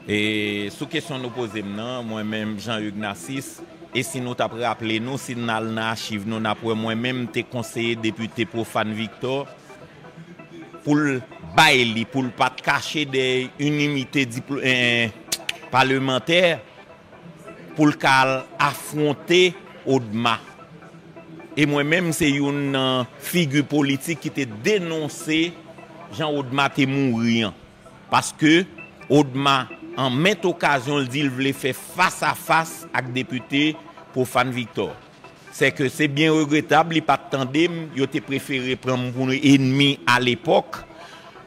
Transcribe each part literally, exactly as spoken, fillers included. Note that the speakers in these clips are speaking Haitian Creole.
E sou kesyon nou poze m nan, mwen menm Jean Hugues Narcisse, e si nou t ap raple nou, si n al nan achiv nou, n ap wè mwen menm m te konseye depite Prophane Victor pou l bay li, pou l pa t kache dèyè inimite diplo, eh, palemantè, pou l ka al afwonte Odma. E mwen menm, se youn nan figi politik ki te denonse jan Odma te mouri an. Paske Odma, an mèt okazyon, l di l vle fè fas a fas ak depite Prophane Victor. Sèke se byen regretab, li pa t tande m, yo te prefere pran m pou enmi alepòk.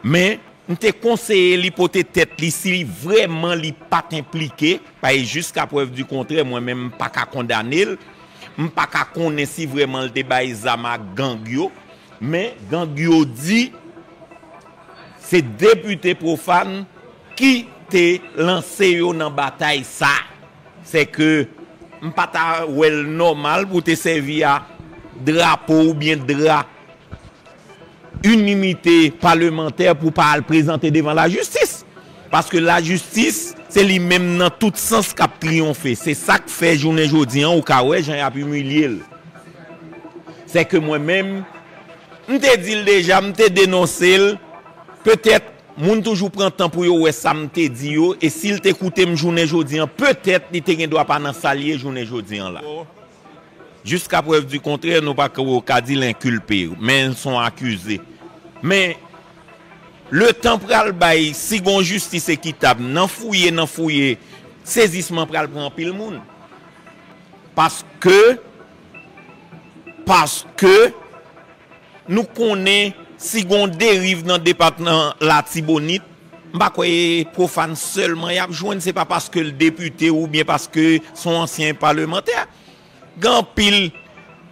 Men, m te konseye li pote tèt li si vrèman li pa t enplike, paske jiska prèv di kontrè, mwen menm m pa ka kondane l, m pa ka konnen si vrèman l te bay zam ak gang yo, men gang yo di se depite Prophane ki te lanse yo nan batay sa. Sèke m pa ta wè l nòmal pou te sèvi a drapo oubyen dra inimite palemantè pou pa al prezante devan lajistis. Paske lajistis, se li menm nan tout sans k ap triyonfe. Se sa k fè jounen jodi an, ou ka wè jan y ap imilye l. Sèke mwen menm, m te di l deja, m te denonse l. Petèt, moun toujou pran tan pou yo wè sa m te di yo, e si l te koute m jounen jodi an, petèt, li te gen dwa pa nan sa l ye jounen jodi an la. Jiska prèv di kontrè, nou pa ko ka di l enkilpe, men l s on akize. Men, letan pral bay, si gon jistis ekitab, nan fouye, nan fouye, sezisman pral pran anpil moun. Paske, paske, nou konnen si gon deriv nan depatman Latibonit, m pa kwè e Prophane sèlman y ap jwenn, se pa paske l depite oubyen paske s on ansyen palemantè. Gen anpil,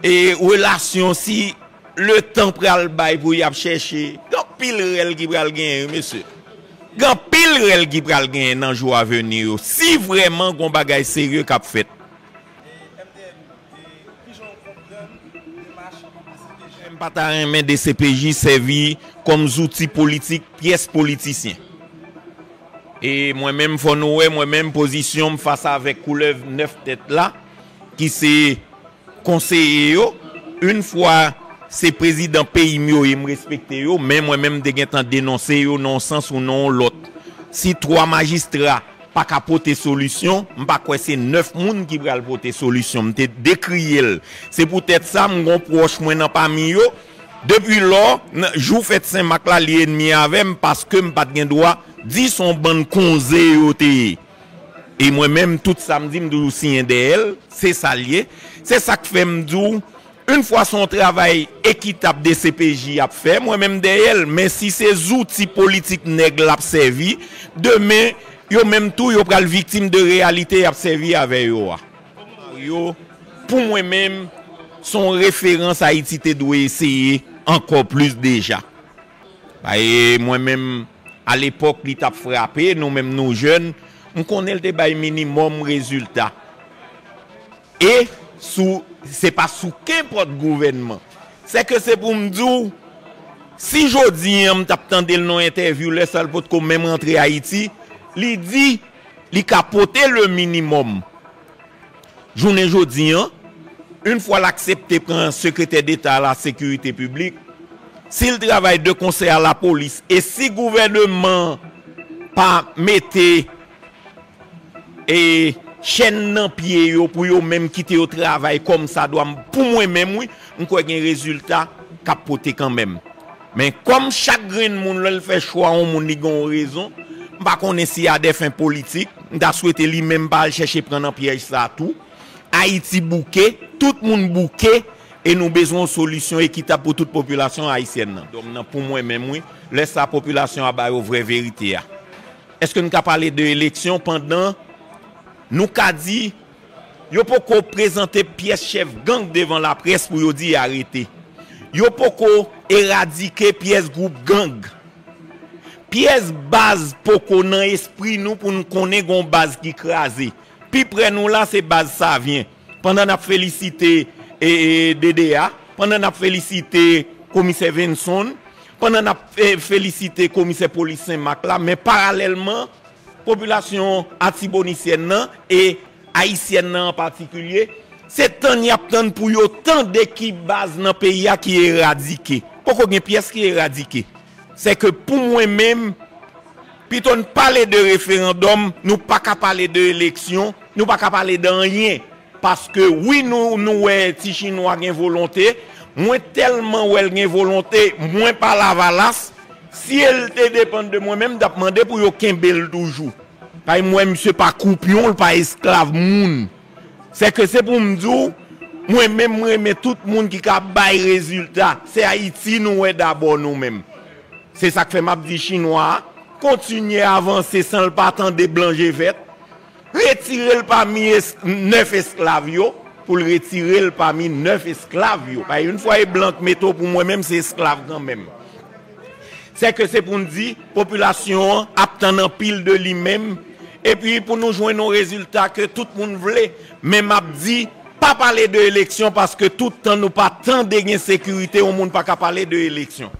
e, relasyon si letan pral bay pou y ap chèche. Gen anpil rèl ki pral genyen, wi, mesye. Gen anpil rèl ki pral genyen nan jou a veni yo, si vrèman gon bagay serye k ap fèt. M pa ta renmen D C P J sèvi kòm zouti politik pyès politisyen. E mwen menm, fò nou wè, mwen menm, pozisyon m fas avèk koulèv nèf tèt la, ki se konseye yo, yon fwa se prezidan peyi m yo ye, m respekte yo, men mwen menm, m te gentan denonse yo nan yon sans ou nan yon lòt. Si twa majistra pa ka pote solisyon, m pa kwè se nèf moun ki pral pote solisyon. M te dekriye l. Se poutèt sa, m gon pwòch mwen nan pami yo. Depi lò, nan jou fèt Sen Mak la, li enmi avè m paske m pa t gen dwa di s on bann konze yo te ye. E mwen menm, tout sa m di, m toujou siyen dèyè l. Se sa l ye. Se sa k fè m di w, yon fwa s on travay ekitab D C P J ap fè, mwen menm dèyè l. Men si se zouti politik nèg l ap sèvi, demen, yo menm tou, yo pral viktim de reyalite y ap sèvi avè yo a. Yo, pou mwen menm, s on referans Ayiti te dwe eseye ankò plis deja. E mwen menm, alepòk, li t ap frape, nou menm nou jèn, m konnen l te bay minimòm rezilta. E sou, se pa sou kenpòt gouvènman. Sèke se pou m di w, si jodi an m t ap tande l nan yon entèvyou, lè sa l potko menm rantre Ayiti, li di li ka pote le minimòm. Jounen jodi an, yon fwa l aksepte pran sekretè deta a la sekirite piblik, si l travay de konsè a lapolis, e si gouvèneman an pa mete e chèn nan pye yo pou yo menm kite yo travay kòmsadwa, m, pou mwen menm, wi, m kwè gen rezilta k ap pote kanmenm. Men kòm chak grenn moun, lè l fè chwa yon moun, li gen yon rezon, m pa konnen si a dè fen politik, m ta swete li menm pa al chèche pran nan pyèj sa a tou. Ayiti bouke, tout moun bouke, e nou bezwen yon solisyon ekitab pou tout popilasyon ayisyèn nan. Donk, nan, pou mwen menm, wi, lè sa a popilasyon a ba yo vrè verite a. Èske n ka pale de eleksyon pandan nou ka di yo poko prezante pyès chèf gang devan laprès pou yo di arete? Yo poko eradike pyès gwoup gang. Pyès baz poko nan espri nou pou n konnen gon baz ki kraze. Pi prè nou la, se baz Savyen. Pandan n ap felisite, e, e, D D A, pandan n ap felisite komisè Venson, pandan n ap, e, felisite komisè polis Senmak la, men paralèlman, popilasyon atibonisyèn nan e ayisyèn nan an patikilye, se tann y ap tann pou yo tande ki baz nan peyi a ki eradike. Poko gen pyès ki eradike. Sèke pou mwen menm, pito n pale de referandòm, nou pa ka pale de eleksyon, nou pa ka pale de anyen. Paske wi, nou, nou wè ti chinwa gen volonte, mwen tèlman wè l gen volonte, mwen pa Lavalas, si l te depann de mwen menm, m t ap mande pou yo kenbe l toujou. Paske m wè misye pa koupyon, l pa esklav moun. Sèke se pou m di w, mwen menm, mwen renmen tout moun ki ka bay rezilta. Se Ayiti nou wè dabò nou menm. Se sa k fè m ap di chinwa a, kontinye avanse san l pa tande blan je vèt. Retire l pami es-, nèf esklav yo, pou l retire l pami nèf esklav yo. Paske yon fwa e blan k mete w, pou mwen menm se esklav kanmenm. Sèke se pou n di, popilasyon an ap tann anpil de li menm, epi pou nou jwenn yon rezilta ke tout moun vle, men m ap di, pa pale de eleksyon, paske tout tan nou pa tande gen sekirite, yon moun pa ka pale de eleksyon.